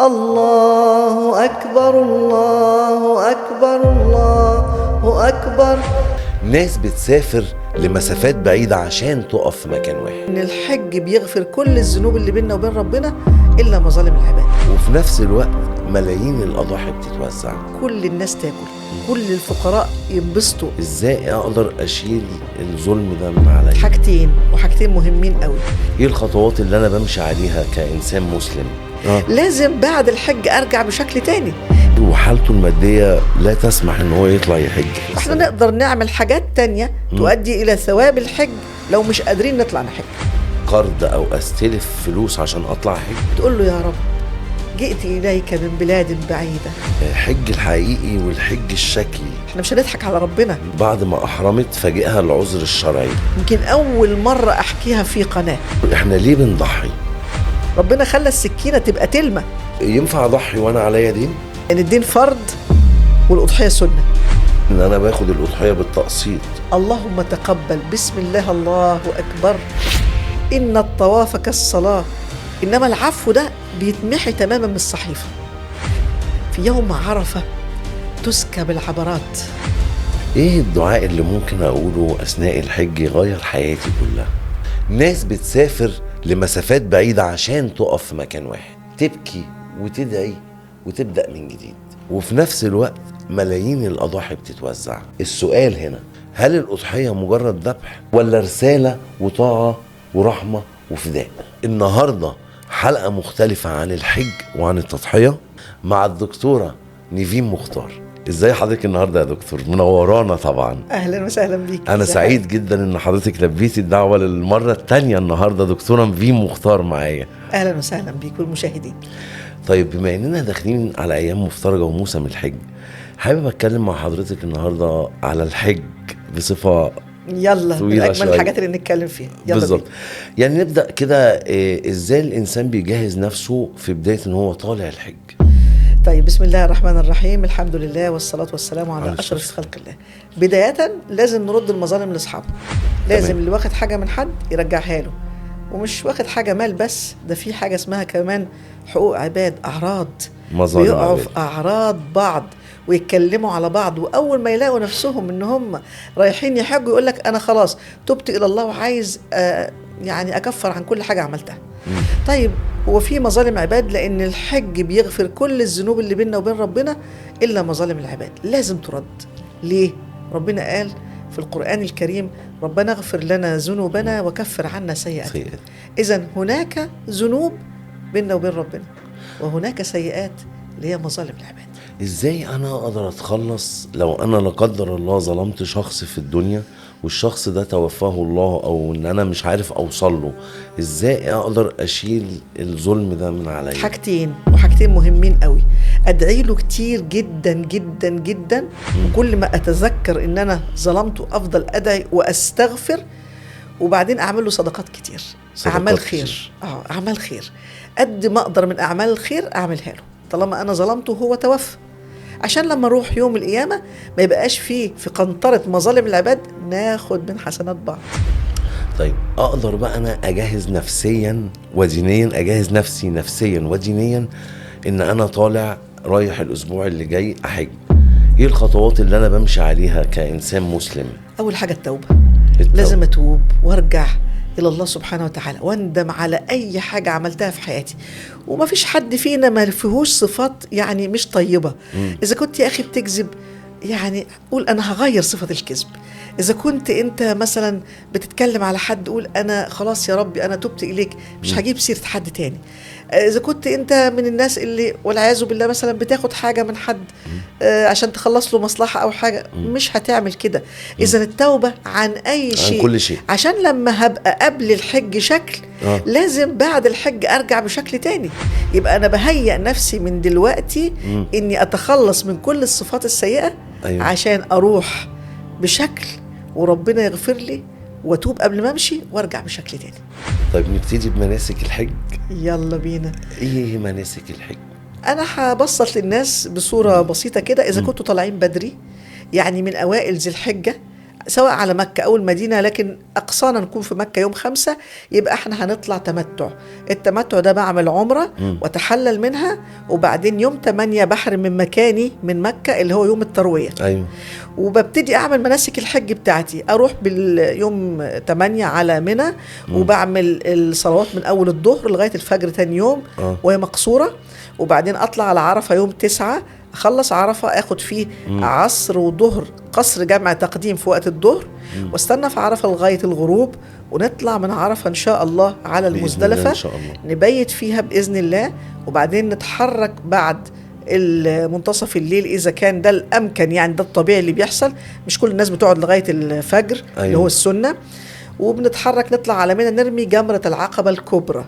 الله أكبر، الله أكبر، الله أكبر. ناس بتسافر لمسافات بعيدة عشان تقف في مكان واحد. إن الحج بيغفر كل الذنوب اللي بيننا وبين ربنا إلا مظالم العباد. وفي نفس الوقت ملايين الأضاحي بتتوزع، كل الناس تاكل، كل الفقراء ينبسطوا. ازاي اقدر اشيل الظلم ده من عليا؟ حاجتين، وحاجتين مهمين قوي. ايه الخطوات اللي انا بمشي عليها كإنسان مسلم؟ لازم بعد الحج ارجع بشكل تاني. وحالته المادية لا تسمح ان هو يطلع يحج. احنا نقدر نعمل حاجات تانية تؤدي الى ثواب الحج لو مش قادرين نطلع نحج. قرض او استلف فلوس عشان اطلع حج. تقول له يا رب جئت إليك من بلاد بعيدة. الحج الحقيقي والحج الشكلي. احنا مش هنضحك على ربنا. بعد ما أحرمت فاجئها العذر الشرعي. يمكن أول مرة أحكيها في قناة. احنا ليه بنضحي؟ ربنا خلى السكينة تبقى تلمة. ينفع أضحي وأنا عليا دين؟ إن الدين فرض والأضحية سنة. إن أنا باخد الأضحية بالتقسيط. اللهم تقبل. بسم الله، الله أكبر. إن الطواف كالصلاة، إنما العفو ده بيتمحي تماما من الصحيفة. في يوم عرفة تسكب العبرات. إيه الدعاء اللي ممكن أقوله أثناء الحج يغير حياتي كلها؟ ناس بتسافر لمسافات بعيدة عشان تقف في مكان واحد، تبكي وتدعي وتبدأ من جديد، وفي نفس الوقت ملايين الأضاحي بتتوزع. السؤال هنا، هل الأضحية مجرد ذبح ولا رسالة وطاعة ورحمة وفداء؟ النهاردة حلقة مختلفة عن الحج وعن التضحية مع الدكتورة نيفين مختار. ازاي حضرتك النهارده يا دكتور؟ منورانا طبعا. اهلا وسهلا بيك. انا سعيد جدا ان حضرتك لبيتي الدعوة للمرة الثانية النهارده. دكتوره نيفين مختار معايا. اهلا وسهلا بيك والمشاهدين. طيب، بما اننا داخلين على ايام مفترجه وموسم الحج، حابب اتكلم مع حضرتك النهارده على الحج بصفة يلا من اجمل الحاجات اللي نتكلم فيها. يلا بالظبط. يعني نبدا كده، ازاي الانسان بيجهز نفسه في بداية ان هو طالع الحج؟ طيب، بسم الله الرحمن الرحيم، الحمد لله والصلاة والسلام على أشرف خلق الله. بداية لازم نرد المظالم لأصحابها. لازم. تمام. اللي واخد حاجة من حد يرجعها له، ومش واخد حاجة مال بس، ده في حاجة اسمها كمان حقوق عباد، أعراض، بيقعوا في أعراض بعض ويتكلموا على بعض، وأول ما يلاقوا نفسهم إن هم رايحين يحجوا يقول لك أنا خلاص تبت إلى الله وعايز يعني أكفر عن كل حاجة عملتها. طيب، هو في مظالم عباد، لأن الحج بيغفر كل الذنوب اللي بيننا وبين ربنا إلا مظالم العباد، لازم ترد. ليه؟ ربنا قال في القرآن الكريم: ربنا اغفر لنا ذنوبنا وكفر عنا سيئاتنا. إذن هناك ذنوب بيننا وبين ربنا، وهناك سيئات اللي هي مظالم العباد. إزاي أنا أقدر أتخلص لو أنا لا قدر الله ظلمت شخص في الدنيا والشخص ده توفاه الله، أو إن أنا مش عارف أوصل له؟ إزاي أقدر أشيل الظلم ده من عليا؟ حاجتين، وحاجتين مهمين قوي. أدعي له كتير جدا جدا جدا، وكل ما أتذكر إن أنا ظلمته أفضل أدعي وأستغفر، وبعدين أعمل له صدقات كتير، أعمال خير. أعمال خير قد ما أقدر من أعمال الخير أعملها له طالما أنا ظلمته هو توفى، عشان لما اروح يوم القيامة ما يبقاش فيه في قنطرة مظالم العباد ناخد من حسنات بعض. طيب، اقدر بقى انا اجهز نفسيا ودينيا، اجهز نفسي نفسيا ودينيا ان انا طالع رايح الاسبوع اللي جاي احج؟ ايه الخطوات اللي انا بمشي عليها كإنسان مسلم؟ اول حاجة التوبة. لازم اتوب وارجع إلى الله سبحانه وتعالى واندم على أي حاجة عملتها في حياتي. وما فيش حد فينا ما فيهوش صفات يعني مش طيبة. إذا كنت يا أخي بتكذب، يعني قول أنا هغير صفة الكذب. إذا كنت أنت مثلا بتتكلم على حد، قول أنا خلاص يا ربي أنا تبت إليك، مش هجيب سيرة حد تاني. إذا كنت أنت من الناس اللي والعياذ بالله مثلا بتاخد حاجة من حد عشان تخلص له مصلحة أو حاجة، مش هتعمل كده. إذا التوبة عن أي شيء، عن كل شيء، عشان لما هبقى قبل الحج شكل لازم بعد الحج أرجع بشكل تاني. يبقى أنا بهيئ نفسي من دلوقتي إني أتخلص من كل الصفات السيئة. أيوة. عشان أروح بشكل وربنا يغفر لي واتوب قبل ما امشي وارجع بشكل تاني. طيب، نبتدي بمناسك الحج. يلا بينا. ايه مناسك الحج؟ انا هبسط للناس بصورة بسيطة كده. اذا كنتوا طالعين بدري، يعني من اوائل ذي الحجة، سواء على مكة أو المدينة، لكن أقصانا نكون في مكة يوم 5، يبقى احنا هنطلع تمتع. التمتع ده بعمل عمرة وتحلل منها، وبعدين يوم 8 بحرم من مكاني من مكة اللي هو يوم التروية. أيوة. وببتدي أعمل مناسك الحج بتاعتي، أروح باليوم 8 على منى، وبعمل الصلوات من أول الظهر لغاية الفجر تاني يوم وهي مقصورة. وبعدين أطلع على عرفة يوم 9، أخلص عرفة أخد فيه عصر وظهر قصر جمع تقديم في وقت الظهر، واستنى في عرفة لغاية الغروب، ونطلع من عرفة إن شاء الله على المزدلفة إن شاء الله. نبيت فيها بإذن الله، وبعدين نتحرك بعد المنتصف الليل إذا كان ده الأمكن، يعني ده الطبيعي اللي بيحصل، مش كل الناس بتقعد لغاية الفجر. أيوة. اللي هو السنة. وبنتحرك نطلع على منى، نرمي جمرة العقبة الكبرى،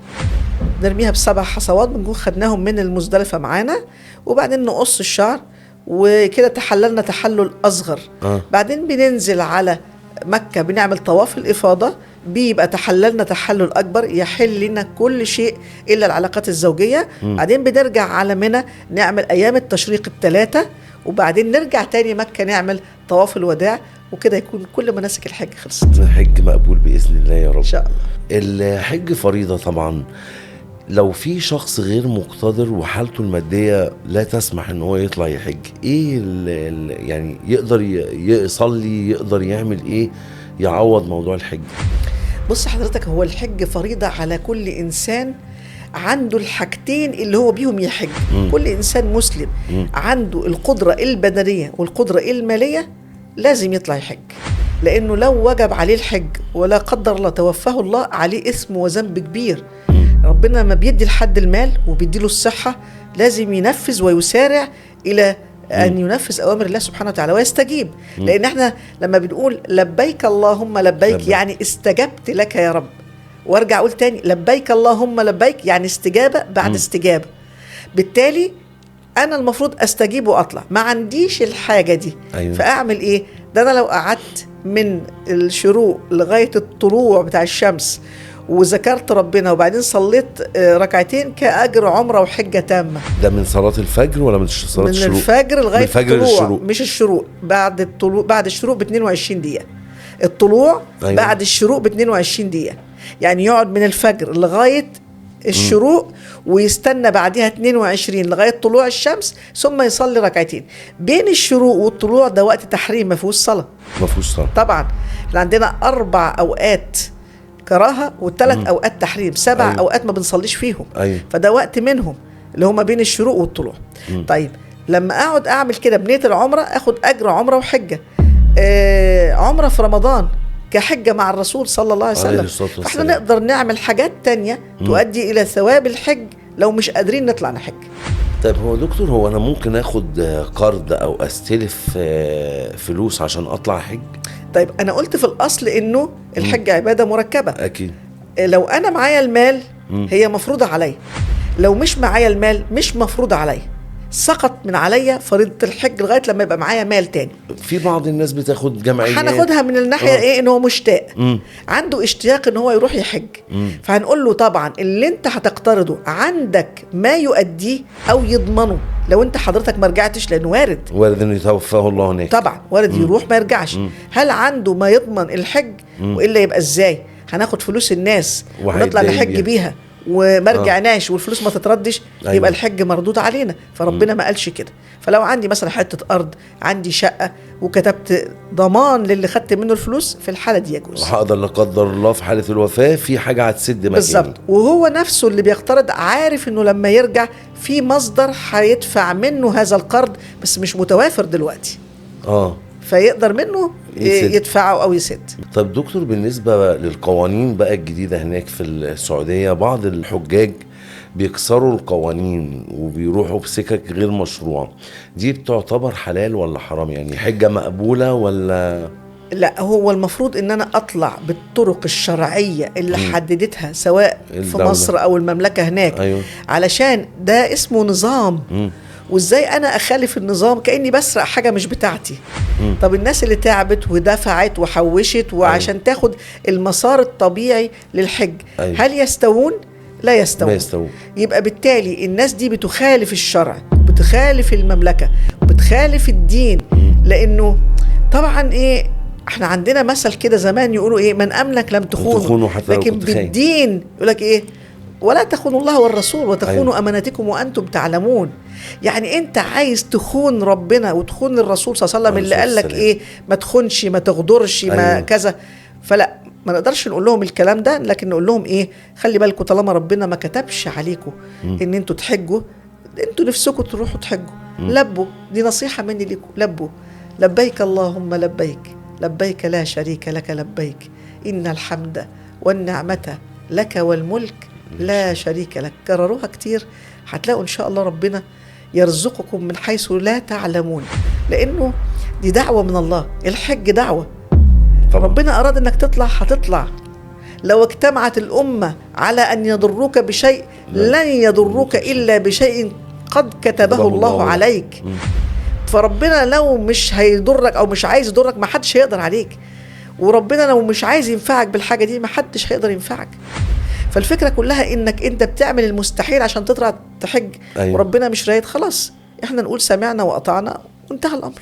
نرميها ب7 حصوات بنكون خدناهم من المزدلفة معانا، وبعدين نقص الشعر وكده تحللنا تحلل أصغر. بعدين بننزل على مكة بنعمل طواف الإفاضة، بيبقى تحللنا تحلل أكبر يحل لنا كل شيء إلا العلاقات الزوجية. بعدين بنرجع على منى نعمل أيام التشريق 3، وبعدين نرجع تاني مكة نعمل طواف الوداع، وكده يكون كل مناسك الحج خلصت. الحج مقبول بإذن الله يا رب إن شاء الله. الحج فريضة طبعا. لو في شخص غير مقتدر وحالته المادية لا تسمح ان هو يطلع يحج، ايه يعني يقدر يصلي، يقدر يعمل ايه يعوض موضوع الحج؟ بص حضرتك، هو الحج فريضة على كل انسان عنده الحاجتين اللي هو بيهم يحج. كل انسان مسلم عنده القدرة البدنية والقدرة المالية لازم يطلع يحج، لانه لو وجب عليه الحج ولا قدر الله توفاه الله عليه اثم وذنب كبير. ربنا ما بيدي لحد المال وبيدي له الصحة، لازم ينفذ ويسارع إلى أن ينفذ أوامر الله سبحانه وتعالى ويستجيب. لأن احنا لما بنقول لبيك اللهم لبيك يعني استجبت لك يا رب، وارجع أقول تاني لبيك اللهم لبيك يعني استجابة بعد استجابة. بالتالي أنا المفروض أستجيب وأطلع، ما عنديش الحاجة دي. أيوة. فأعمل إيه؟ ده أنا لو قعدت من الشروق لغاية الطلوع بتاع الشمس وذكرت ربنا وبعدين صليت ركعتين كأجر عمرة وحجة تامة. ده من صلاة الفجر ولا من صلاة الشروق؟ من الفجر لغاية الطلوع، مش الشروق، بعد الطلوع، بعد الشروق ب 22 دقيقة. الطلوع. أيوة. بعد الشروق ب 22 دقيقة، يعني يقعد من الفجر لغاية الشروق ويستنى بعدها 22 لغاية طلوع الشمس، ثم يصلي ركعتين. بين الشروق والطلوع ده وقت تحريم، ما فيهوش صلاة. ما فيهوش صلاة طبعا. احنا عندنا 4 أوقات كراهة و3 أوقات تحريم، 7 أيوة. أوقات ما بنصليش فيهم. أيوة. فده وقت منهم اللي هما بين الشروق والطلوع. طيب لما أقعد أعمل كده بنية العمرة أخد أجر عمرة وحجة. عمرة في رمضان كحجة مع الرسول صلى الله عليه وسلم. فإحنا نقدر نعمل حاجات تانية تؤدي إلى ثواب الحج لو مش قادرين نطلع نحج. طيب هو دكتور، هو أنا ممكن أخد قرض أو أستلف فلوس عشان أطلع حج؟ طيب أنا قلت في الأصل إنه الحج عبادة مركبة. أكيد. لو أنا معايا المال هي مفروضة علي، لو مش معايا المال مش مفروضة علي، سقط من عليا فريضة الحج لغاية لما يبقى معايا مال تاني. في بعض الناس بتاخد جمعيات، هناخدها من الناحية إيه، إن هو مشتاق، عنده اشتياق إن هو يروح يحج. فهنقول له طبعا اللي أنت هتقترضه عندك ما يؤديه أو يضمنه لو أنت حضرتك ما رجعتش، لأنه وارد إنه يتوفاه الله هناك. طبعا وارد يروح ما يرجعش. هل عنده ما يضمن الحج؟ وإلا يبقى إزاي هناخد فلوس الناس ونطلع نحج بيها وما رجعناش والفلوس ما تتردش؟ أيوة. يبقى الحج مردود علينا. فربنا ما قالش كده. فلو عندي مثلا حتة أرض، عندي شقة، وكتبت ضمان للي خدت منه الفلوس، في الحالة دي يجوز. هقدر لا قدر الله في حالة الوفاة في حاجة هتسد مكاني. بالظبط. وهو نفسه اللي بيقترض عارف انه لما يرجع في مصدر هيدفع منه هذا القرض، بس مش متوافر دلوقتي. فيقدر منه يدفعه أو يسد. طب دكتور، بالنسبة للقوانين بقى الجديدة هناك في السعودية، بعض الحجاج بيكسروا القوانين وبيروحوا بسكك غير مشروعة، دي بتعتبر حلال ولا حرام؟ يعني حجة مقبولة ولا لا؟ هو المفروض ان انا اطلع بالطرق الشرعية اللي حددتها سواء في مصر او المملكة هناك. أيوة. علشان ده اسمه نظام. وازاي انا اخالف النظام كاني بسرق حاجة مش بتاعتي؟ طب الناس اللي تعبت ودفعت وحوشت وعشان تاخد المسار الطبيعي للحج، أيوة. هل يستوون؟ لا يستوون. يبقى بالتالي الناس دي بتخالف الشرع، بتخالف المملكة، بتخالف الدين. لانه طبعا ايه، احنا عندنا مثل كده زمان يقولوا ايه، من امنك لم تخونه، لكن بالدين يقول لك ايه، ولا تخونوا الله والرسول وتخونوا أيوة. اماناتكم وانتم تعلمون. يعني انت عايز تخون ربنا وتخون الرسول صلى الله عليه وسلم اللي قال لك ايه، ما تخونش، ما تغدرش، ما أيوة. كذا. فلا، ما نقدرش نقول لهم الكلام ده، لكن نقول لهم ايه، خلي بالكم طالما ربنا ما كتبش عليكم ان انتوا تحجوا، انتوا نفسكم تروحوا تحجوا، لبوا. دي نصيحة مني لكم، لبوا. لبيك اللهم لبيك، لبيك لا شريك لك لبيك، إن الحمد والنعمة لك والملك لا شريك لك. كرروها كتير، هتلاقوا إن شاء الله ربنا يرزقكم من حيث لا تعلمون، لأنه دي دعوة من الله. الحج دعوة طبعا. ربنا أراد أنك تطلع هتطلع. لو اجتمعت الأمة على أن يضروك بشيء لن يضروك إلا بشيء قد كتبه الله عليك. فربنا لو مش هيضرك او مش عايز يضرك ما حدش هيقدر عليك، وربنا لو مش عايز ينفعك بالحاجة دي ما حدش هيقدر ينفعك. فالفكرة كلها انك انت بتعمل المستحيل عشان تطلع تحج، أيوة. وربنا مش رايد، خلاص احنا نقول سمعنا وأطعنا وانتهى الامر.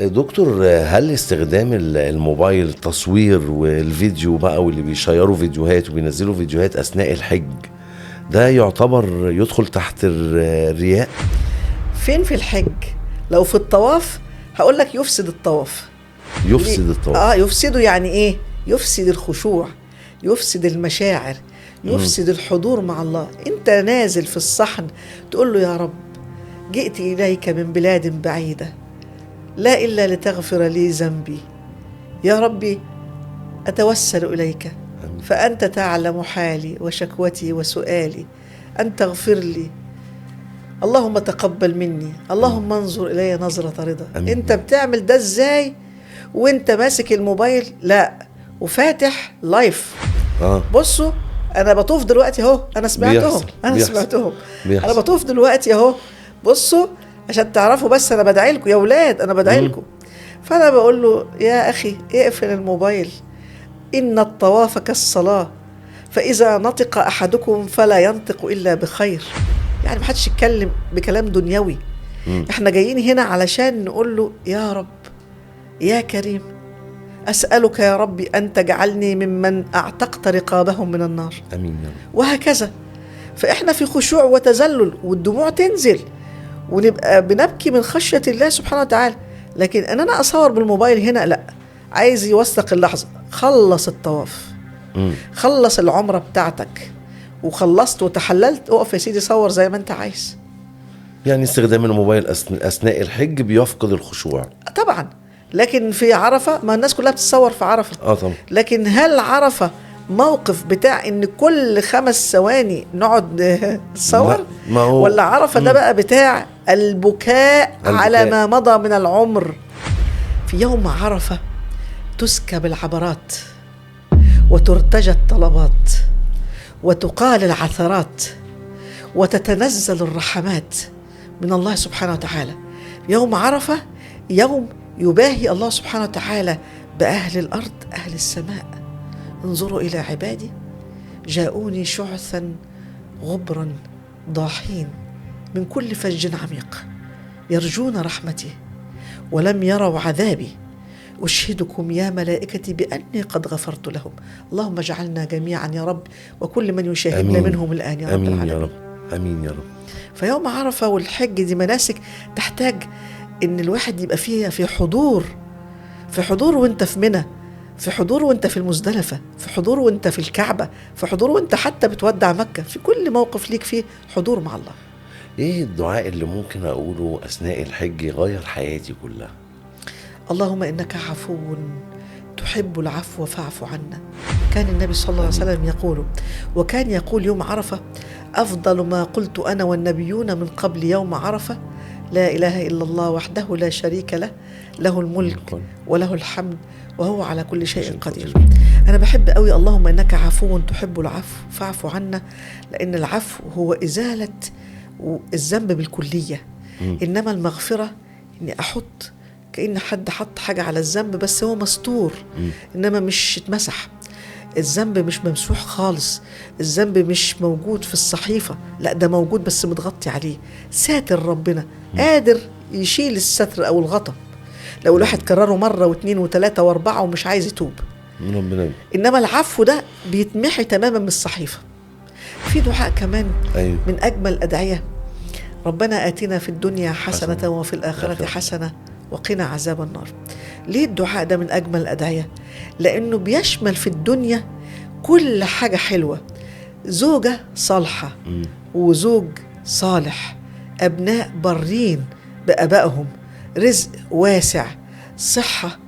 دكتور، هل استخدام الموبايل تصوير والفيديو بقى، واللي بيشيروا فيديوهات وبينزلوا فيديوهات اثناء الحج، ده يعتبر يدخل تحت الرياء؟ فين في الحج؟ لو في الطواف هقول لك يفسد الطواف. يفسد الطواف. يفسده. يعني ايه؟ يفسد الخشوع، يفسد المشاعر، يفسد الحضور مع الله. انت نازل في الصحن تقول له يا رب جئت إليك من بلاد بعيدة لا إلا لتغفر لي ذنبي، يا ربي أتوسل إليك فأنت تعلم حالي وشكوتي وسؤالي أن تغفر لي، اللهم تقبل مني، اللهم انظر إلي نظرة رضا. أنت بتعمل ده إزاي وانت ماسك الموبايل؟ لا، وفاتح live. بصوا أنا بطوف دلوقتي اهو، أنا سمعتهم، أنا سمعتهم، أنا بطوف دلوقتي اهو، بصوا عشان تعرفوا بس أنا بدعي لكم يا ولاد، أنا بدعي لكم. فأنا بقول له يا أخي اقفل الموبايل، إن الطواف كالصلاة، فإذا نطق أحدكم فلا ينطق إلا بخير. يعني محدش يتكلم بكلام دنيوي. احنا جايين هنا علشان نقول له يا رب يا كريم أسألك يا ربي أن تجعلني ممن أعتقت رقابهم من النار. أمين يا رب. وهكذا. فإحنا في خشوع وتذلل والدموع تنزل ونبقى بنبكي من خشية الله سبحانه وتعالى. لكن أن أنا أصور بالموبايل هنا لا، عايز يوثق اللحظة. خلص الطواف، خلص العمرة بتاعتك وخلصت وتحللت، اقف يا سيدي صور زي ما انت عايز. يعني استخدام الموبايل أثناء الحج بيفقد الخشوع طبعا. لكن في عرفة ما الناس كلها بتتصور في عرفة. طبعا. لكن هل عرفة موقف بتاع ان كل 5 ثواني نقعد نتصور؟ ولا عرفة ده بقى بتاع البكاء على ما مضى من العمر؟ في يوم عرفة تسكب العبرات وترتجى الطلبات وتقال العثرات وتتنزل الرحمات من الله سبحانه وتعالى. يوم عرفة يوم يباهي الله سبحانه وتعالى بأهل الأرض أهل السماء. انظروا إلى عبادي جاءوني شعثا غبرا ضاحين من كل فج عميق يرجون رحمتي ولم يروا عذابي، أشهدكم يا ملائكتي بأني قد غفرت لهم. اللهم اجعلنا جميعا يا رب وكل من يشاهدنا منهم الآن يا رب أمين العالمين. يا رب أمين يا رب. فيوم عرفة والحج دي مناسك تحتاج إن الواحد يبقى فيها في حضور، في حضور وانت في منى، في حضور وانت في المزدلفة، في حضور وانت في الكعبة، في حضور وانت حتى بتودع مكة. في كل موقف ليك فيه حضور مع الله. ايه الدعاء اللي ممكن اقوله اثناء الحج يغير حياتي كلها؟ اللهم انك عفو تحب العفو فاعف عنا. كان النبي صلى الله عليه وسلم يقوله، وكان يقول يوم عرفة: أفضل ما قلت أنا والنبيون من قبل يوم عرفة لا إله إلا الله وحده لا شريك له، له الملك وله الحمد وهو على كل شيء قدير. أنا بحب قوي اللهم إنك عفو تحب العفو فاعف عنا، لأن العفو هو إزالة الذنب بالكلية، إنما المغفرة إني أحط كأن حد حط حاجة على الذنب بس هو مستور، إنما مش اتمسح. الذنب مش ممسوح خالص، الذنب مش موجود في الصحيفة، لا ده موجود بس متغطي عليه، ساتر. ربنا قادر يشيل الستر أو الغطا، لو الواحد كرره مرة واثنين وثلاثة واربعة ومش عايز يتوب. ربنا. انما العفو ده بيتمحي تماما من الصحيفة. في دعاء كمان، أيوه، من اجمل الادعية: ربنا آتنا في الدنيا حسنة وفي الآخرة حسنة وقنا عذاب النار. ليه الدعاء ده من أجمل الأدعية؟ لأنه بيشمل في الدنيا كل حاجة حلوة: زوجة صالحة وزوج صالح، أبناء برين بأبائهم، رزق واسع، صحة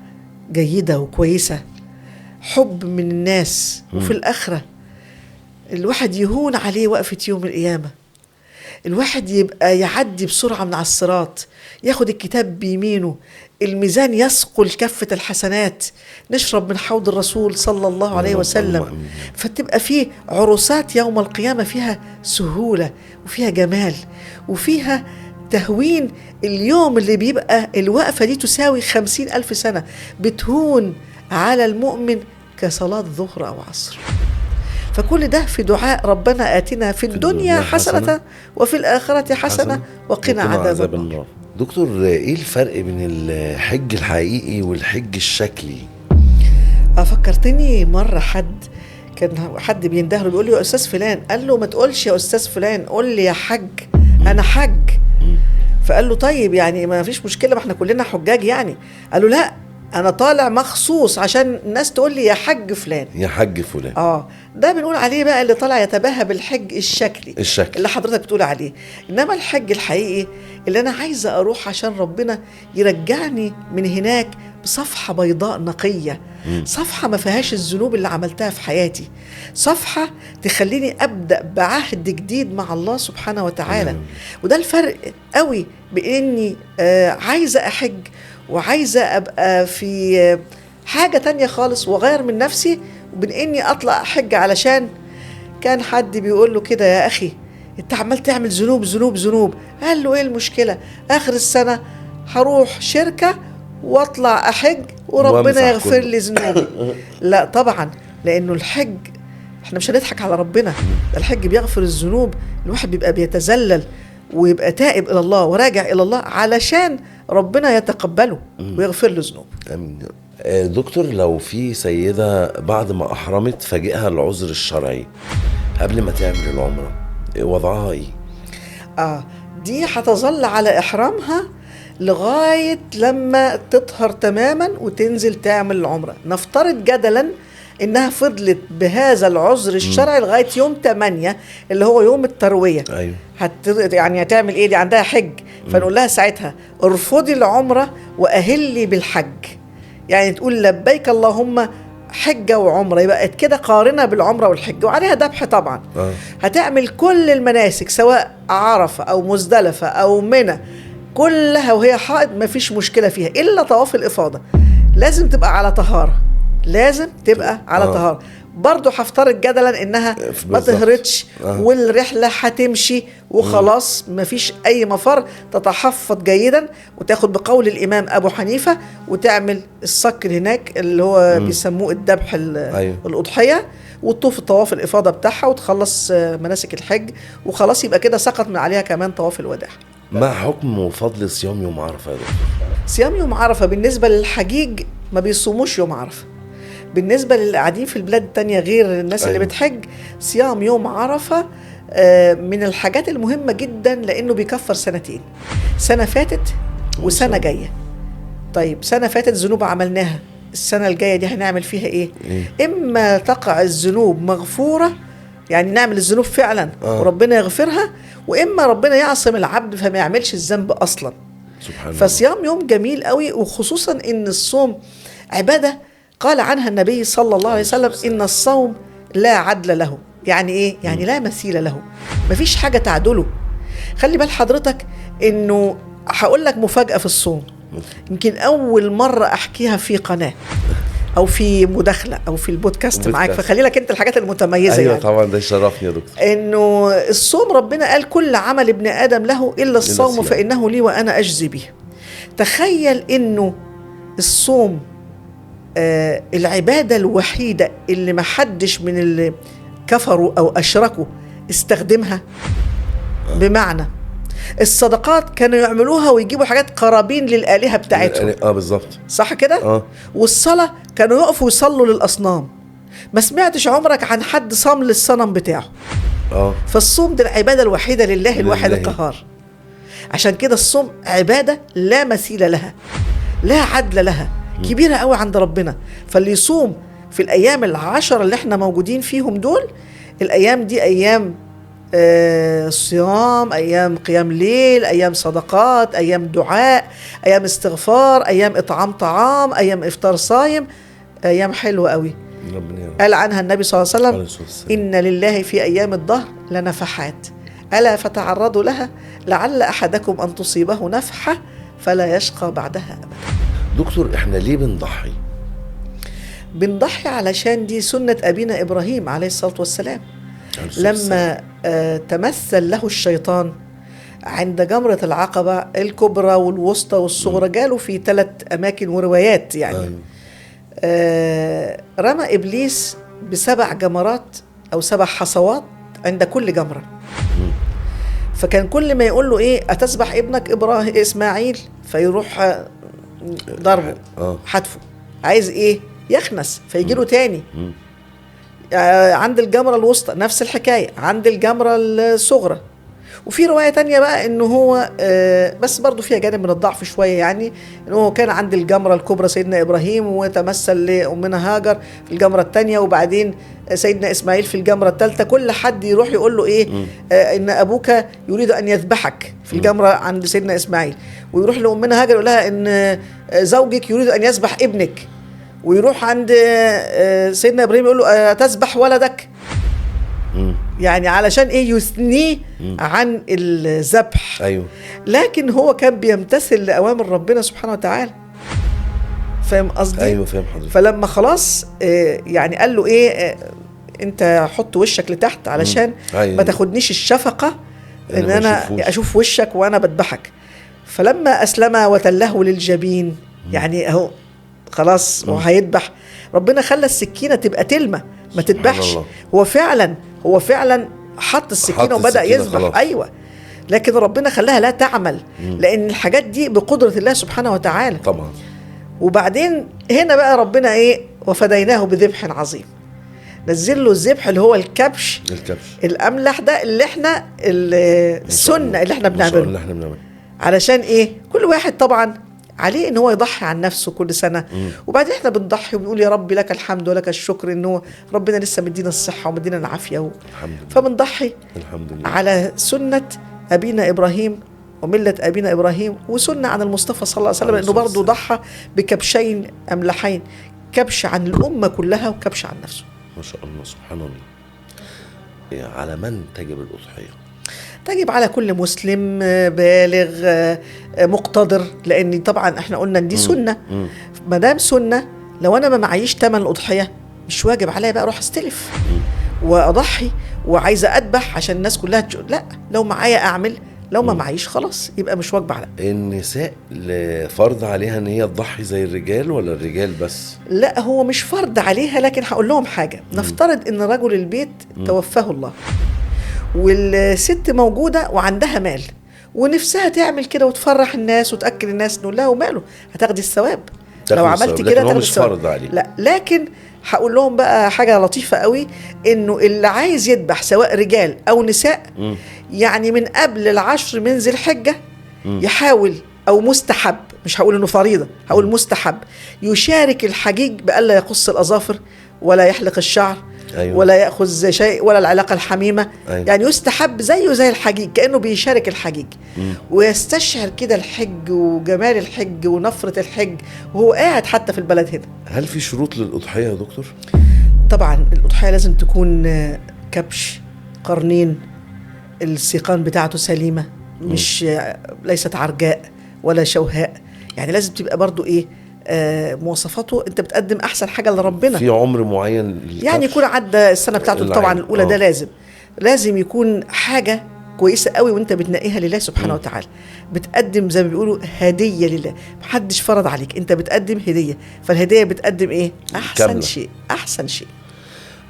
جيدة وكويسة، حب من الناس. وفي الآخرة الواحد يهون عليه وقفة يوم القيامة، الواحد يبقى يعدي بسرعة من على الصراط، ياخد الكتاب بيمينه، الميزان يثقل كفة الحسنات، نشرب من حوض الرسول صلى الله عليه وسلم. فتبقى فيه عروسات يوم القيامة فيها سهولة وفيها جمال وفيها تهوين. اليوم اللي بيبقى الوقفة دي تساوي 50,000 سنة، بتهون على المؤمن كصلاة ظهر أو عصر. فكل ده في دعاء ربنا آتنا في الدنيا حسنة وفي الآخرة حسنة وقنا عذاب النار. دكتور، ايه الفرق بين الحج الحقيقي والحج الشكلي؟ فكرتني مرة حد كان حد بيندهله بيقول له يا أستاذ فلان، قال له ما تقولش يا أستاذ فلان، قول لي يا حج، أنا حج. فقال له طيب يعني ما فيش مشكلة، ما احنا كلنا حجاج يعني. قال له لا، أنا طالع مخصوص عشان الناس تقول لي يا حج فلان، يا حج فلان. ده بنقول عليه بقى اللي طالع يتباهى بالحج الشكلي اللي حضرتك بتقول عليه. إنما الحج الحقيقي اللي أنا عايزة أروح عشان ربنا يرجعني من هناك بصفحة بيضاء نقية، صفحة ما فيهاش الذنوب اللي عملتها في حياتي، صفحة تخليني أبدأ بعهد جديد مع الله سبحانه وتعالى. وده الفرق قوي بإني عايزة أحج وعايزة أبقى في حاجة تانية خالص وغير من نفسي، وبين إني أطلع أحج علشان كان حد بيقول له كده يا أخي أنت عمال تعمل ذنوب ذنوب ذنوب. قال له إيه المشكلة؟ آخر السنة هروح شركة واطلع أحج وربنا يغفر لي ذنوبي. لا طبعا، لأنه الحج احنا مش هنضحك على ربنا، الحج بيغفر الذنوب. الواحد بيبقى بيتذلل ويبقى تائب إلى الله وراجع إلى الله علشان ربنا يتقبله ويغفر له ذنوبه. آمين. دكتور، لو في سيدة بعد ما أحرمت فاجئها العذر الشرعي قبل ما تعمل العمرة، وضعها إيه؟ دي هتظل على إحرامها لغاية لما تطهر تماما وتنزل تعمل العمرة. نفترض جدلا إنها فضلت بهذا العذر الشرعي لغاية يوم 8 اللي هو يوم التروية. أيوه. يعني هتعمل إيه؟ دي عندها حج، فنقول لها ساعتها ارفضي العمرة وأهلي بالحج، يعني تقول لبيك اللهم حجة وعمرة، يبقى كده قارنة بالعمرة والحج، وعليها ذبح طبعا. هتعمل كل المناسك سواء عرفة أو مزدلفة أو منى كلها وهي حائض، مفيش مشكلة فيها إلا طواف الإفاضة، لازم تبقى على طهارة، لازم تبقى على طهارة. برضو هفترض جدلا إنها ما تهرتش والرحلة هتمشي وخلاص، مفيش أي مفر، تتحفظ جيدا وتاخد بقول الإمام أبو حنيفة وتعمل الصك هناك اللي هو بيسموه الذبح، الأضحية، وتطوف الطواف الإفاضة بتاعها وتخلص مناسك الحج وخلاص، يبقى كده سقط من عليها كمان طواف الوداع. ما حكم وفضل صيام يوم عرفة يا دكتور؟ صيام يوم عرفة بالنسبة للحجيج ما بيصوموش يوم عرفة. بالنسبة للقاعدين في البلاد التانية غير الناس اللي بتحج، صيام يوم عرفة من الحاجات المهمة جدا، لأنه بيكفر سنتين، سنة فاتت وسنة جاية. طيب سنة فاتت ذنوب عملناها، السنة الجاية دي هنعمل فيها إيه؟ إما تقع الذنوب مغفورة، يعني نعمل الذنوب فعلا وربنا يغفرها، وإما ربنا يعصم العبد فما يعملش الذنب أصلا. سبحان الله. فصيام يوم جميل قوي، وخصوصا إن الصوم عبادة قال عنها النبي صلى الله عليه وسلم إن الصوم لا عدل له. يعني إيه؟ يعني لا مثيل له، مفيش حاجة تعدله. خلي بال حضرتك إنه هقول لك مفاجأة في الصوم، يمكن أول مرة أحكيها في قناة أو في مداخلة أو في البودكاست معاك، فخلي لك أنت الحاجات المتميزة. أيوة يعني. طبعا ده شرفني يا دكتور. إنه الصوم ربنا قال كل عمل ابن آدم له إلا الصوم فإنه لي وأنا أجزي به. تخيل إنه الصوم العبادة الوحيدة اللي ما حدش من اللي كفروا أو أشركوا استخدمها. بمعنى الصدقات كانوا يعملوها ويجيبوا حاجات قرابين للآلهة بتاعتهم. بالظبط، صح كده؟ والصلاة كانوا يقفوا يصلوا للأصنام. ما سمعتش عمرك عن حد صام للصنم بتاعه. فالصوم ده العبادة الوحيدة لله الواحد القهار. عشان كده الصوم عبادة لا مثيل لها، لا عدل لها، كبيرة قوي عند ربنا. فاللي يصوم في الأيام 10 اللي احنا موجودين فيهم دول، الأيام دي أيام صيام، أيام قيام ليل، أيام صدقات، أيام دعاء، أيام استغفار، أيام إطعام طعام، أيام إفطار صايم، أيام حلوة قوي. قال عنها النبي صلى الله عليه وسلم: إن لله في أيام الدهر لنفحات، ألا فتعرضوا لها لعل أحدكم أن تصيبه نفحة فلا يشقى بعدها أبدا. دكتور، إحنا ليه بنضحي؟ بنضحي علشان دي سنة أبينا إبراهيم عليه الصلاة والسلام. لما تمثل له الشيطان عند جمرة العقبة الكبرى والوسطى والصغرى، جاله في 3 أماكن وروايات يعني. رمى إبليس ب7 جمرات أو 7 حصوات عند كل جمرة. فكان كل ما يقول له إيه، أتسبح ابنك إبراهيم إسماعيل، فيروح ضربه حتفه، عايز إيه، يخنس، فيجيله تاني. عند الجمرة الوسطى نفس الحكاية، عند الجمرة الصغرى. وفي رواية تانية بقى انه هو بس برضو فيها جانب من الضعف شوية، يعني انه هو كان عند الجمرة الكبرى سيدنا ابراهيم وتمثل لأمنا هاجر في الجمرة التانية، وبعدين سيدنا اسماعيل في الجمرة الثالثة. كل حد يروح يقول له ايه، ان ابوك يريد ان يذبحك في الجمرة عند سيدنا اسماعيل، ويروح لأمنا هاجر يقول لها ان زوجك يريد ان يذبح ابنك، ويروح عند سيدنا ابراهيم يقول له تذبح ولدك. يعني علشان ايه، يثنيه عن الذبح. ايوه. لكن هو كان بيمتثل لاوامر ربنا سبحانه وتعالى. فاهم قصدي؟ ايوه فاهم حضرتك. فلما خلاص يعني قال له ايه، انت حط وشك لتحت علشان ما تاخدنيش الشفقة ان انا اشوف وشك وانا بذبحك. فلما اسلم وتله للجبين، يعني اهو خلاص وهيذبح، ربنا خلى السكينة تبقى تلمه ما تذبحش. هو فعلا حط السكينة وبدا يذبح. ايوه، لكن ربنا خلاها لا تعمل، لان الحاجات دي بقدره الله سبحانه وتعالى طبعا. وبعدين هنا بقى ربنا ايه، وفديناه بذبح عظيم. نزل له الذبح اللي هو الكبش الاملح ده اللي احنا السنة اللي احنا بنعمله، علشان ايه، كل واحد طبعا عليه ان هو يضحي عن نفسه كل سنة. وبعدين احنا بنضحي وبنقول يا رب لك الحمد ولك الشكر انه ربنا لسه مدينا الصحة ومدينا العافية فبنضحي الحمد لله على سنة ابينا ابراهيم وملة ابينا ابراهيم، وسنة عن المصطفى صلى الله عليه وسلم، انه برضه ضحى بكبشين املحين، كبش عن الامة كلها وكبش عن نفسه. ما شاء الله، سبحان الله. على من تجب الاضحية؟ تجب على كل مسلم بالغ مقتدر، لان طبعا احنا قلنا ان دي سنة. ما دام سنة، لو انا ما معيش ثمن الاضحية مش واجب عليا بقى اروح استلف واضحي وعايزه اذبح عشان الناس كلها لا، لو معايا اعمل، لو ما معيش خلاص يبقى مش واجب عليا. النساء فرض عليها ان هي تضحي زي الرجال ولا الرجال بس؟ لا، هو مش فرض عليها، لكن هقول لهم حاجة. نفترض ان رجل البيت توفاه الله والست موجودة وعندها مال ونفسها تعمل كده وتفرح الناس وتأكل الناس، نقول لها وماله، هتاخدي الثواب لو عملتي كده. هو مش فرض عليك. لا، لكن هقول لهم بقى حاجة لطيفة قوي، انه اللي عايز يذبح سواء رجال او نساء، يعني من قبل 10 من ذي الحجة يحاول، او مستحب، مش هقول انه فريضة، هقول مستحب، يشارك الحجيج بألا يقص الأظافر ولا يحلق الشعر. أيوة. ولا يأخذ شيء ولا العلاقة الحميمة. أيوة. يعني يستحب زيه زي الحجيج، كأنه بيشارك الحجيج. ويستشعر كده الحج وجمال الحج ونفرة الحج وهو قاعد حتى في البلد هنا. هل في شروط للأضحية يا دكتور؟ طبعا الأضحية لازم تكون كبش، قرنين، السيقان بتاعته سليمة، مش ليست عرجاء ولا شوهاء، يعني لازم تبقى برضو ايه مواصفاته. انت بتقدم احسن حاجة لربنا في عمر معين، يعني يكون عدى السنة بتاعته طبعا الاولى. ده لازم يكون حاجة كويسة قوي وانت بتنقيها لله سبحانه وتعالى. بتقدم زي ما بيقولوا هديه لله، محدش فرض عليك، انت بتقدم هديه، فالهديه بتقدم ايه؟ احسن كاملة. شيء، احسن شيء.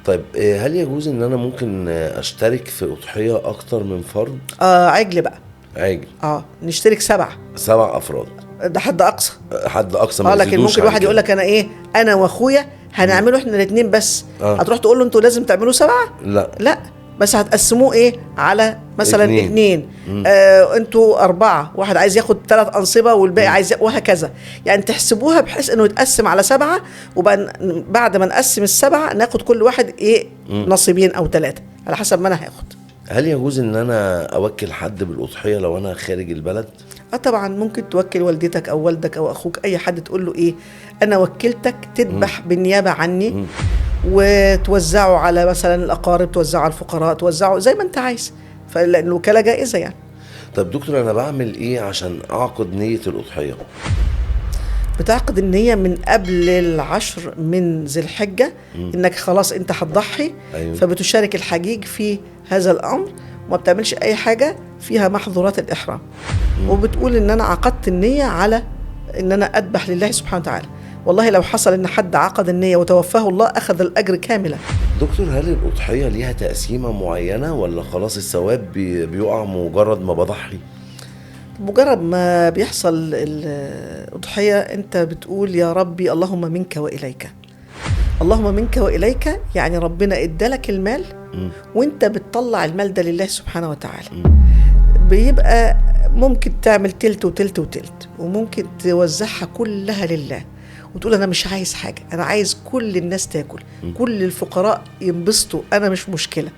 طيب هل يجوز ان انا ممكن اشترك في اضحية اكتر من فرد؟ عجل بقى. عجل. نشترك 7. 7 افراد، ده حد اقصى. حد اقصى ما لكن ممكن واحد يقول لك انا ايه، انا واخويا هنعمله احنا الاثنين بس. هتروح تقول له انتوا لازم تعملوا 7؟ لا لا، بس هتقسموه ايه على مثلا 2. انتوا 4، واحد عايز ياخد 3 انصبه والباقي عايز، وهكذا. يعني تحسبوها بحيث انه يتقسم على 7، وبعد ما نقسم ال7 ناخد كل واحد ايه نصيبين او 3 على حسب ما انا هاخد. هل يجوز ان انا اوكل حد بالاضحيه لو انا خارج البلد؟ طبعا ممكن توكل والدتك او والدك او اخوك، اي حد، تقول له ايه، انا وكلتك تذبح بالنيابة عني، وتوزعه على مثلا الاقارب، توزعه على الفقراء، توزعه زي ما انت عايز، فلان الوكالة جائزة يعني. طب دكتور، انا بعمل ايه عشان اعقد نيه الاضحية؟ بتعقد النية من قبل 10 من ذي الحجة، انك خلاص انت هتضحي. أيوه. فبتشارك الحجيج في هذا الامر، وما بتعملش اي حاجة فيها محظورات الاحرام. وبتقول ان انا عقدت النية على ان انا اذبح لله سبحانه وتعالى. والله لو حصل ان حد عقد النية وتوفاه الله اخذ الاجر كاملا. دكتور، هل الاضحية ليها تقسيمة معينة ولا خلاص الثواب بيقع مجرد ما بضحي؟ مجرد ما بيحصل الأضحية أنت بتقول يا ربي اللهم منك وإليك. اللهم منك وإليك، يعني ربنا ادالك المال وانت بتطلع المال ده لله سبحانه وتعالى. بيبقى ممكن تعمل تلت وتلت وتلت، وممكن توزعها كلها لله وتقول أنا مش عايز حاجة، أنا عايز كل الناس تاكل، كل الفقراء ينبسطوا، أنا مش مشكلة.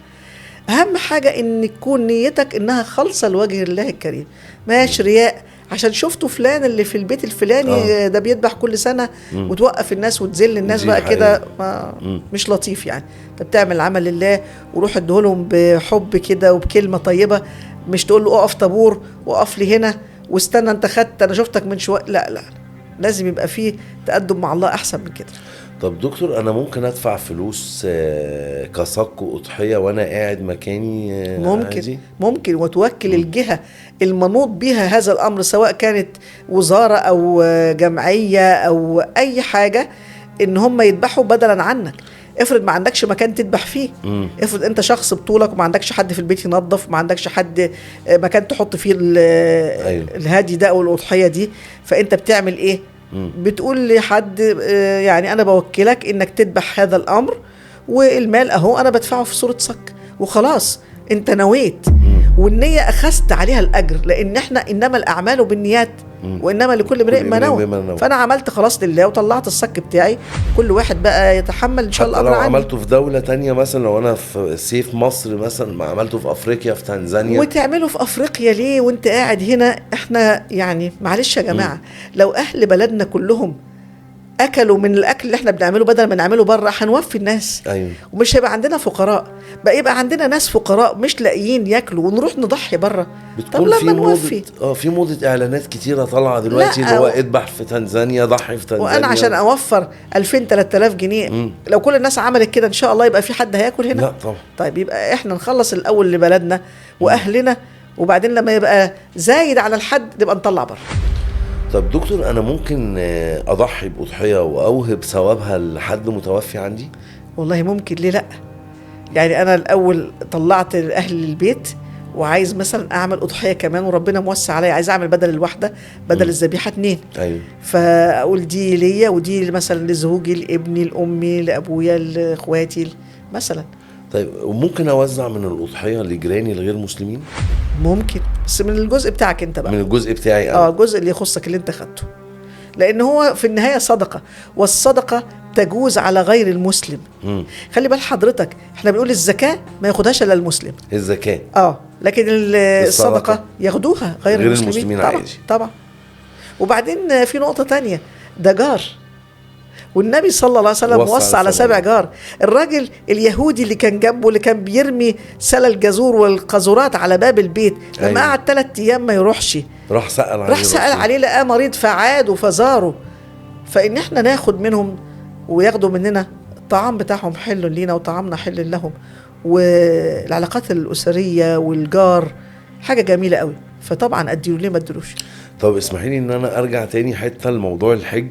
أهم حاجة إن تكون نيتك إنها خالصة لوجه الله الكريم، ماش رياء عشان شفتوا فلان اللي في البيت الفلاني ده بيذبح كل سنة، وتوقف الناس وتذل الناس بقى كده، مش لطيف يعني. أنت بتعمل عمل لله وروح اديهولهم بحب كده وبكلمة طيبة، مش تقول له اقف طابور وقف لي هنا واستنى انت خدت انا شفتك من شوية. لا لا، لازم يبقى فيه تقدم مع الله احسن من كده. طب دكتور، انا ممكن ادفع فلوس كصك اضحية وانا قاعد مكاني؟ ممكن عادي؟ ممكن، وتوكل الجهة المنوط بها هذا الامر، سواء كانت وزارة او جمعية او اي حاجة، ان هم يذبحوا بدلا عنك. افرض ما عندكش مكان تذبح فيه، افرض انت شخص بطولك وما عندكش حد في البيت ينظف، ما عندكش حد مكان تحط فيه الهادي ده او الاضحية دي، فانت بتعمل ايه؟ بتقول لحد يعني انا بوكلك انك تذبح هذا الامر، والمال اهو انا بدفعه في صورة صك، وخلاص انت نويت، والنية اخذت عليها الاجر، لان احنا انما الاعمال بالنيات وانما لكل امرئ ما نوى. فانا عملت خلاص لله وطلعت الصك بتاعي، كل واحد بقى يتحمل ان شاء الله. لو عملته في دولة تانية مثلا، لو انا في سيف مصر مثلا، ما عملته في افريقيا في تنزانيا، وتعمله في افريقيا ليه وانت قاعد هنا؟ احنا يعني معلش يا جماعة، لو اهل بلدنا كلهم اكلوا من الاكل اللي احنا بنعمله بدل ما نعمله بره، هنوفي الناس. أيوة. ومش هيبقى عندنا فقراء، بقى يبقى عندنا ناس فقراء مش لاقيين ياكلوا ونروح نضحي بره. طب لما نوفي. في موضة اعلانات كتيرة طالعه دلوقتي، اللي هو اذبح في تنزانيا، ضحي في تنزانيا، وانا عشان اوفر 2000 3000 جنيه لو كل الناس عملت كده ان شاء الله يبقى في حد هياكل هنا؟ لا طبعا. طيب يبقى احنا نخلص الاول لبلدنا واهلنا، وبعدين لما يبقى زايد على الحد نبقى نطلع بره. طب دكتور، أنا ممكن أضحي بأضحية وأوهب ثوابها لحد متوفي عندي؟ والله ممكن، ليه لأ؟ يعني أنا الأول طلعت لأهل البيت وعايز مثلا أعمل أضحية كمان، وربنا موسع عليا، عايز أعمل بدل الواحدة بدل الذبيحة 2. أيوة. فأقول دي ليا ودي مثلا لزوجي، لابني، لأمي، لأبويا، لإخواتي مثلا. طيب، وممكن أوزع من الأضحية لجيراني الغير مسلمين؟ ممكن، بس من الجزء بتاعك انت بقى. من الجزء بتاعي انا. الجزء اللي يخصك اللي انت خدته، لان هو في النهاية صدقه، والصدقة تجوز على غير المسلم. خلي بال حضرتك، احنا بنقول الزكاة ما ياخدهاش الا المسلم. الزكاة لكن الصدقة ياخدوها غير المسلمين طبعا عادي. طبعا. وبعدين في نقطة تانية، ده جار، والنبي صلى الله عليه وسلم وصى على 7 جار. الراجل اليهودي اللي كان جنبه، اللي كان بيرمي سلة الجزور والقاذورات على باب البيت، لما قعد 3 أيام ما يروحش، راح سأل عليه، لقاه مريض فعاد وفزاره. فإن احنا ناخد منهم وياخدوا مننا، الطعام بتاعهم حل لينا وطعامنا حل لهم، والعلاقات الأسرية والجار حاجة جميلة قوي. فطبعا أديله، ليه ما أديلوش؟ طب اسمحي لي ان انا ارجع تاني حتة لموضوع الحج.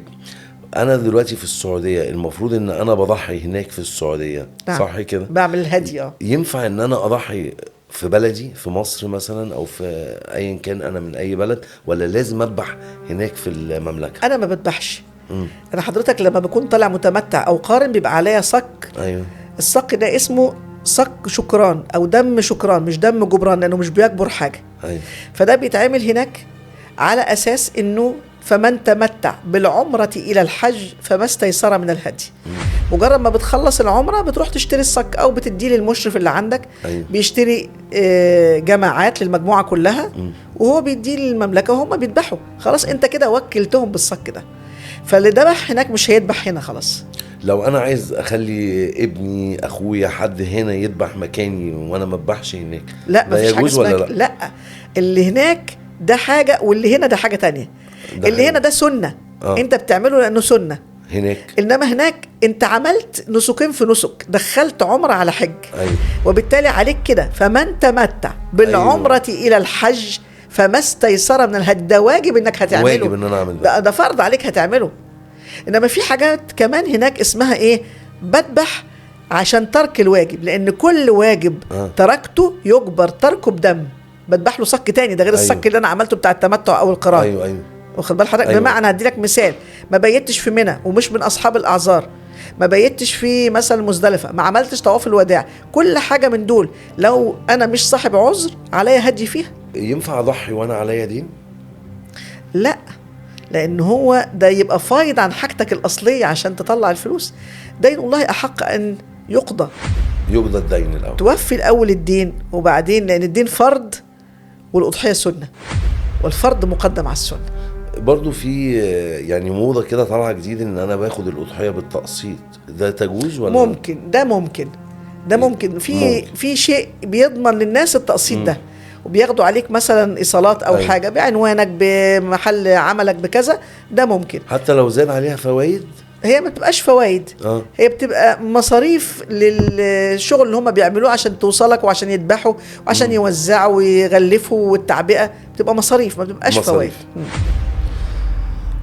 انا دلوقتي في السعودية، المفروض ان انا بضحي هناك في السعودية. نعم. صح كده؟ بعمل الهدي. ينفع ان انا اضحي في بلدي في مصر مثلا او في ايا كان انا من اي بلد، ولا لازم اذبح هناك في المملكة؟ انا ما بذبحش. انا حضرتك لما بكون طالع متمتع او قارن بيبقى عليا صك. ايوه. الصك ده اسمه صك شكران او دم شكران، مش دم جبران لانه مش بيجبر حاجة. ايوه. فده بيتعمل هناك على اساس انه فمن تمتع بالعمرة الى الحج فما استيسر من الهدي. مجرد ما بتخلص العمرة بتروح تشتري الصك او بتديه للمشرف اللي عندك. أيوه. بيشتري جماعات للمجموعة كلها، وهو بيديه للمملكة وهم بيذبحوا. خلاص انت كده وكلتهم بالصك ده، فاللي ذبح هناك مش هيذبح هنا خلاص. لو انا عايز اخلي ابني اخويا حد هنا يذبح مكاني وانا ما اذبحش هناك، لا مفيش حاجة اسمها ولا لا؟ لا، اللي هناك ده حاجة واللي هنا ده حاجة تانية. اللي هنا ده سنة. انت بتعمله لانه سنة هناك، انما هناك انت عملت نسكين في نسك، دخلت عمره على حج. أيوه. وبالتالي عليك كده فمن تمتع بالعمرة أيوه. الى الحج فما استيسر من الهدي. ده واجب انك هتعمله، واجب ان انا اعمل ده، ده فرض عليك هتعمله. انما في حاجات كمان هناك اسمها ايه، بذبح عشان ترك الواجب، لان كل واجب تركته يجبر تركه بدم، بذبح له صك تاني، ده غير أيوه. الصك اللي انا عملته بتاع التمتع او القران. ايوه ايوه، واخد بال حضرتك؟ أيوه. بمعنى هدي لك مثال، ما بيتش في منى ومش من اصحاب الاعذار، ما بيتش في مثلا مزدلفة، ما عملتش طواف الوداع، كل حاجة من دول لو انا مش صاحب عذر عليا هدي فيها. ينفع اضحي وانا عليا دين؟ لا، لان هو ده يبقى فايض عن حاجتك الاصلية عشان تطلع الفلوس. دين الله احق ان يقضى. يقضى الدين الاول، توفي الاول الدين وبعدين، لان الدين فرض والاضحية سنة، والفرض مقدم على السنة. برضو في يعني موضة كده طالعه جديد ان انا باخد الاضحية بالتقسيط، ده تجوز ولا؟ ممكن، ده ممكن، ده ممكن. في شيء بيضمن للناس التقسيط ده، وبياخدوا عليك مثلا ايصالات او أيوة. حاجة بعنوانك بمحل عملك بكذا، ده ممكن. حتى لو زاد عليها فوائد؟ هي ما بتبقاش فوائد، هي بتبقى مصاريف للشغل اللي هم بيعملوه عشان توصلك وعشان يذبحوا وعشان يوزعوا ويغلفوا والتعبئه، بتبقى مصاريف، ما بتبقاش فوائد.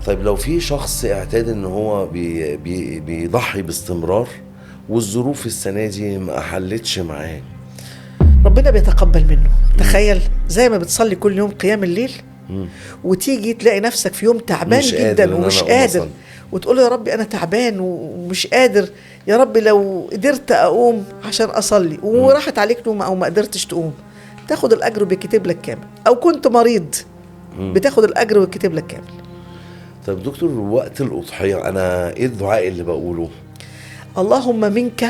طيب لو في شخص اعتاد ان هو بي بي بيضحي باستمرار والظروف السنة دي ما حلتش معاه، ربنا بيتقبل منه. تخيل زي ما بتصلي كل يوم قيام الليل وتيجي تلاقي نفسك في يوم تعبان جدا ومش قادر، وتقول يا ربي انا تعبان ومش قادر، يا ربي لو قدرت اقوم عشان اصلي، وراحت عليك نوم او ما قدرتش تقوم، تاخد الاجر وبيتكتب لك كامل. او كنت مريض بتاخد الاجر وبيتكتب لك كامل. طيب دكتور، وقت الاضحية انا ايه الدعاء اللي بقوله؟ اللهم منك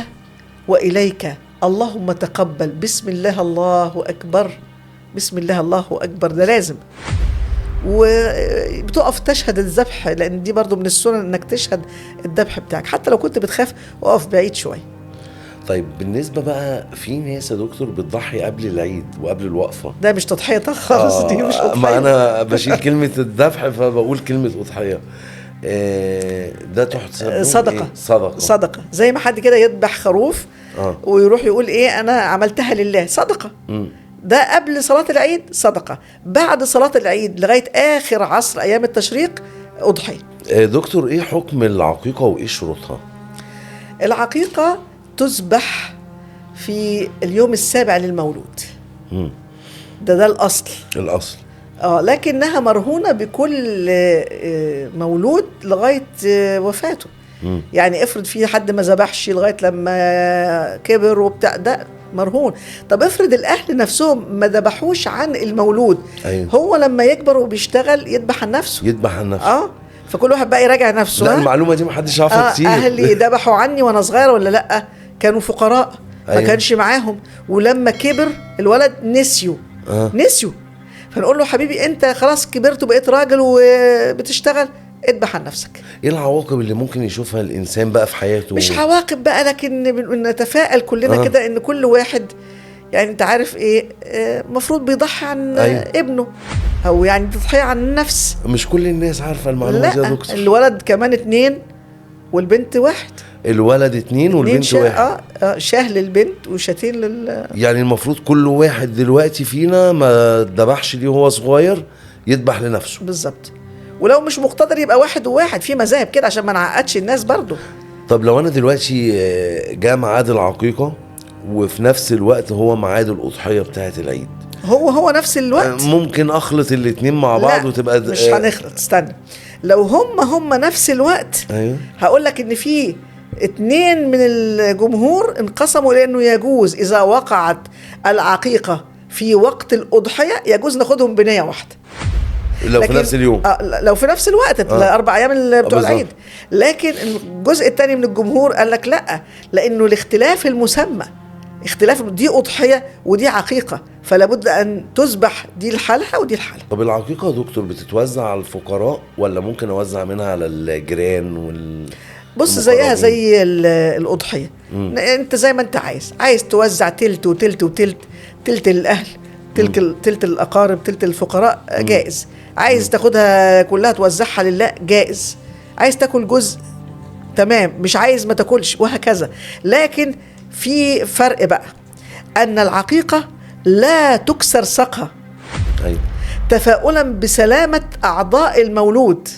واليك، اللهم تقبل، بسم الله الله اكبر، بسم الله الله اكبر، ده لازم. وبتقف تشهد الذبح، لان دي برضو من السنن انك تشهد الذبح بتاعك، حتى لو كنت بتخاف اقف بعيد شوية. طيب بالنسبة بقى في ناس يا دكتور بتضحي قبل العيد وقبل الوقفة، ده مش تضحية خالص، دي مش اضحية. ما انا بشيل كلمة الذبح فبقول كلمة اضحية. ده تحسب صدقه. إيه؟ صدقه، صدقه، زي ما حد كده يذبح خروف ويروح يقول ايه انا عملتها لله، صدقه. ده قبل صلاة العيد صدقة، بعد صلاة العيد لغاية آخر عصر أيام التشريق أضحية. دكتور، إيه حكم العقيقة وإيه شروطها؟ العقيقة تذبح في اليوم السابع للمولود. ده الأصل. الأصل. لكنها مرهونة بكل مولود لغاية وفاته. يعني افرض في حد ما ذبحش لغاية لما كبر وبتاع، ده مرهون. طب افرض الاهل نفسهم ما ذبحوش عن المولود. أيوه. هو لما يكبر وبيشتغل يذبح عن نفسه، يذبح عن نفسه. فكل واحد بقى يراجع نفسه. لا، المعلومة دي ما حدش يعرفها كتير. اهلي ذبحوا عني وانا صغير ولا لا؟ كانوا فقراء، أيوه. ما كانش معاهم، ولما كبر الولد نسيوا. نسيوا، فنقول له حبيبي انت خلاص كبرت وبقيت راجل وبتشتغل، اذبح عن نفسك. ايه العواقب اللي ممكن يشوفها الانسان بقى في حياته؟ مش عواقب بقى، لكن نتفائل كلنا كده ان كل واحد يعني انت عارف ايه المفروض بيضحي عن أيوه. ابنه، او يعني تضحية عن النفس. مش كل الناس عارفه المعلومة دي يا دكتور. الولد كمان 2 والبنت 1. الولد 2 والبنت 1. شاه للبنت وشاتين لل، يعني المفروض كل واحد دلوقتي فينا ما ذبحش ليه وهو صغير يذبح لنفسه. بالظبط. ولو مش مقتدر يبقى 1 و1، في مذاهب كده عشان ما نعقدش الناس برضو. طب لو انا دلوقتي جاء ميعاد العقيقة وفي نفس الوقت هو ميعاد الاضحية بتاعه العيد، هو نفس الوقت. ممكن اخلط الاتنين مع بعض وتبقى مش هنخلط، استنى. لو هم نفس الوقت، ايوه، هقول لك ان في 2 من الجمهور انقسموا، لانه يجوز اذا وقعت العقيقة في وقت الاضحية يجوز ناخدهم بنيه واحدة لو في نفس اليوم، لو في نفس الوقت ال4 ايام بتوع العيد. لكن الجزء الثاني من الجمهور قال لك لا، لانه الاختلاف المسمى اختلاف، دي اضحية ودي عقيقة، فلا بد ان تذبح دي لحالها ودي لحالها. طب العقيقة يا دكتور بتتوزع على الفقراء ولا ممكن اوزع منها على الجيران بص، زيها زي الاضحية، انت زي ما انت عايز توزع تلت وتلت وتلت، تلت للاهل، تلت الاقارب، تلت الفقراء، جائز. عايز تاخدها كلها توزعها لله، جائز. عايز تاكل جزء، تمام، مش عايز ما تاكلش، وهكذا. لكن في فرق بقى، ان العقيقة لا تكسر ساقها، أيوة، تفاؤلا بسلامه اعضاء المولود.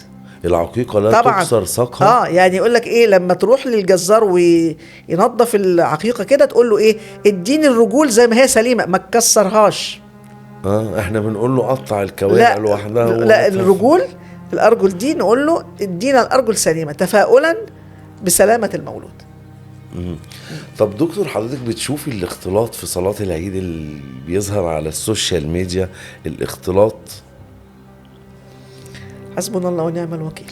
العقيقة لا طبعا تكسر ساقها. يعني يقول لك ايه، لما تروح للجزار وينظف العقيقة كده تقول له ايه، اديني الرجول زي ما هي سليمة، ما تكسرهاش. احنا بنقول له قطع الكوارع لوحدها. لا، الرجول، الارجل دي نقول له ادينا الارجل سليمة تفاؤلا بسلامه المولود. طب دكتور، حضرتك بتشوفي الاختلاط في صلاة العيد اللي بيظهر على ال social media، الاختلاط؟ حسبنا الله ونعم الوكيل.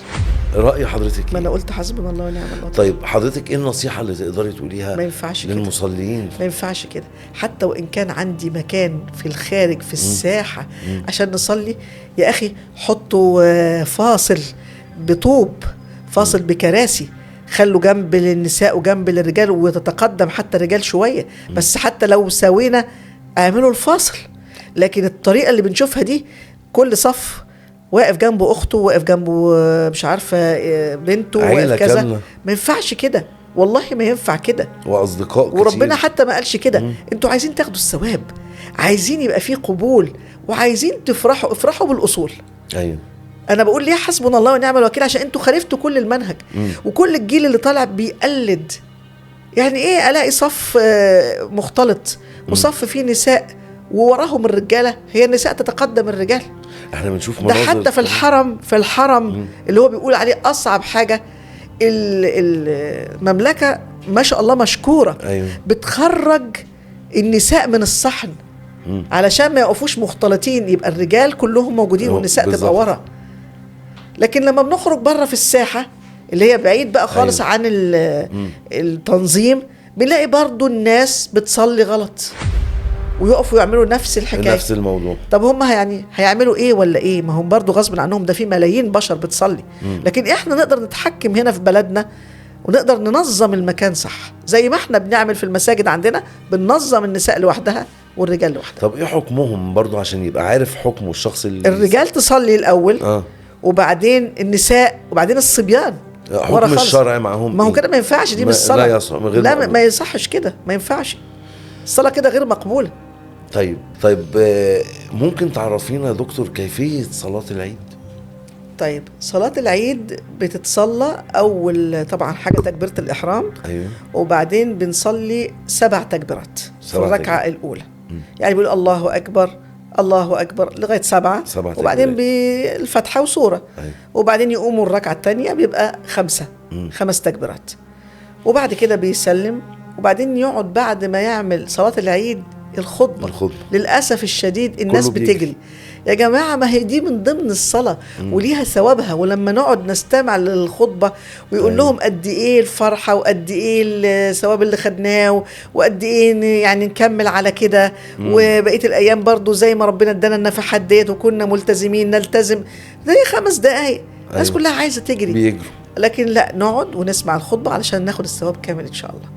رأي حضرتك ما انا قلت حسبنا الله ونعم الوكيل. طيب حضرتك ايه النصيحة اللي تقدري تقوليها ما ينفعش للمصلين؟ ما ينفعش كده، حتى وان كان عندي مكان في الخارج في الساحة عشان نصلي، يا اخي حطوا فاصل بطوب، فاصل بكراسي، خلوا جنب للنساء وجنب للرجال، وتتقدم حتى الرجال شوية، بس حتى لو سوينا اعملوا الفاصل. لكن الطريقة اللي بنشوفها دي، كل صف واقف جنبه اخته، واقف جنبه مش عارفه بنته، واقف كذا، ما ينفعش كده، والله ما ينفع كده. واصدقاء كتير، وربنا حتى ما قالش كده. انتوا عايزين تاخدوا الثواب، عايزين يبقى فيه قبول، وعايزين تفرحوا، افرحوا بالاصول. ايوه، انا بقول ليه حسبنا الله ونعم الوكيل، عشان انتوا خالفتوا كل المنهج. وكل الجيل اللي طالع بيقلد. يعني ايه الاقي صف مختلط وصف فيه نساء ووراهم الرجالة؟ هي النساء تتقدم الرجال. احنا بنشوف ده حتى في الحرم، في الحرم اللي هو بيقول عليه اصعب حاجة، المملكة ما شاء الله مشكورة، أيوة، بتخرج النساء من الصحن علشان ما يقفوش مختلطين، يبقى الرجال كلهم موجودين والنساء تبقى ورا. لكن لما بنخرج بره في الساحة اللي هي بعيد بقى خالص، أيوة، عن التنظيم، بنلاقي برضو الناس بتصلي غلط ويقفوا يعملوا نفس الحكاية، نفس الموضوع. طب هم يعني هيعملوا ايه ولا ايه؟ ما هم برضو غصب عنهم، ده في ملايين بشر بتصلي. لكن احنا نقدر نتحكم هنا في بلدنا، ونقدر ننظم المكان صح، زي ما احنا بنعمل في المساجد عندنا، بننظم النساء لوحدها والرجال لوحدها. طب ايه حكمهم برضو عشان يبقى عارف حكمه الشخص اللي الرجال تصلي الاول، وبعدين النساء، وبعدين الصبيان. حكم الشرع معهم ما هو كده ما ينفعش، دي مش صلاة. لا يصح، لا ما يصحش كده، ما ينفعش الصلاة كده غير مقبولة. طيب ممكن تعرفينا يا دكتور كيفية صلاة العيد؟ طيب صلاة العيد بتتصلى أول طبعا حاجة تكبيرة الإحرام، أيوة، وبعدين بنصلي 7 تكبيرات في الركعة الأولى. يعني بيقول الله أكبر الله أكبر لغاية 7، وبعدين بالفاتحة وسورة، أيوة، وبعدين يقوموا الركعة الثانية بيبقى 5 تكبيرات، وبعد كده بيسلم، وبعدين يقعد بعد ما يعمل صلاة العيد الخطبة. للأسف الشديد الناس بتجري يا جماعة، ما هي دي من ضمن الصلاة وليها ثوابها. ولما نقعد نستمع للخطبة ويقول لهم قد ايه الفرحة وقد ايه الثواب اللي خدناه وقد ايه يعني نكمل على كده، وبقية الأيام برضو زي ما ربنا ادانا النفحات ديت وكنا ملتزمين نلتزم. ده 5 دقايق الناس كلها عايزة تجري، بيجروا. لكن لا، نقعد ونسمع الخطبة علشان ناخد الثواب كامل إن شاء الله.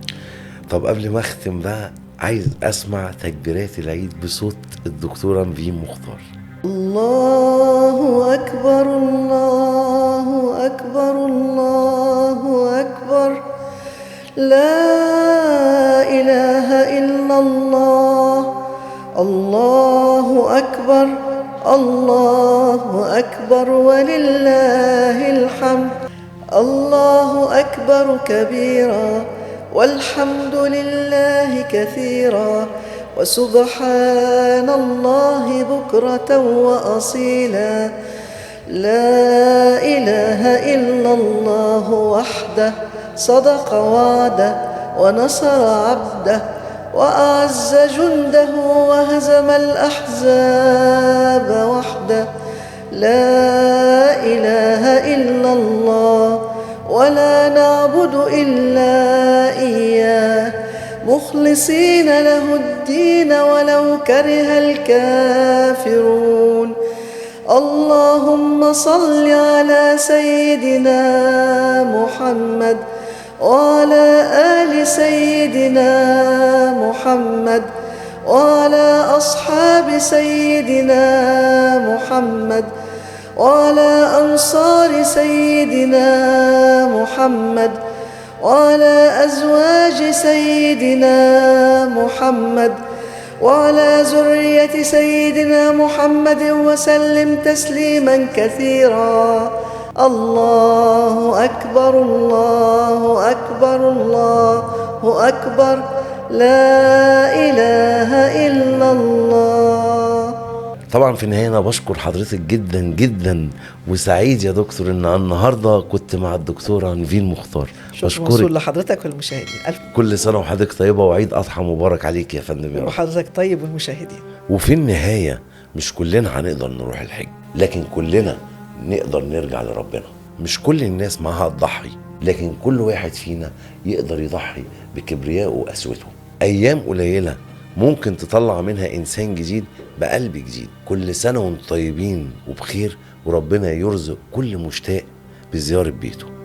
طب قبل ما اختم بقى، عايز اسمع تكبيرات العيد بصوت الدكتورة نيفين مختار. الله أكبر الله أكبر الله أكبر، لا إله إلا الله، الله أكبر الله أكبر ولله الحمد، الله أكبر كبيرا والحمد لله كثيرا، وسبحان الله بكرة وأصيلا. لا إله إلا الله وحده، صدق وعده، ونصر عبده، وأعز جنده، وهزم الأحزاب وحده. لا إله إلا الله، ولا نعبد إلا إياه، مخلصين له الدين ولو كره الكافرون. اللهم صل على سيدنا محمد وعلى آل سيدنا محمد وعلى أصحاب سيدنا محمد وعلى أنصار سيدنا محمد وعلى أزواج سيدنا محمد وعلى ذرية سيدنا محمد وسلم تسليما كثيرا. الله أكبر، الله أكبر، الله أكبر، لا إله إلا الله. طبعا في النهاية أنا بشكر حضرتك جدا جدا، وسعيد يا دكتور إن النهاردة كنت مع الدكتورة نيفين مختار. بشكرك لحضرتك والمشاهدين. ألف كل سنة وحضرتك طيبة، وعيد أضحى مبارك عليك يا فندم يا رب. وحضرتك طيب والمشاهدين. وفي النهاية مش كلنا هنقدر نروح الحج، لكن كلنا نقدر نرجع لربنا. مش كل الناس معاها تضحي، لكن كل واحد فينا يقدر يضحي بكبريائه وقسوته. أيام قليلة ممكن تطلع منها إنسان جديد بقلب جديد. كل سنة وانتم طيبين وبخير، وربنا يرزق كل مشتاق بزيارة بيته.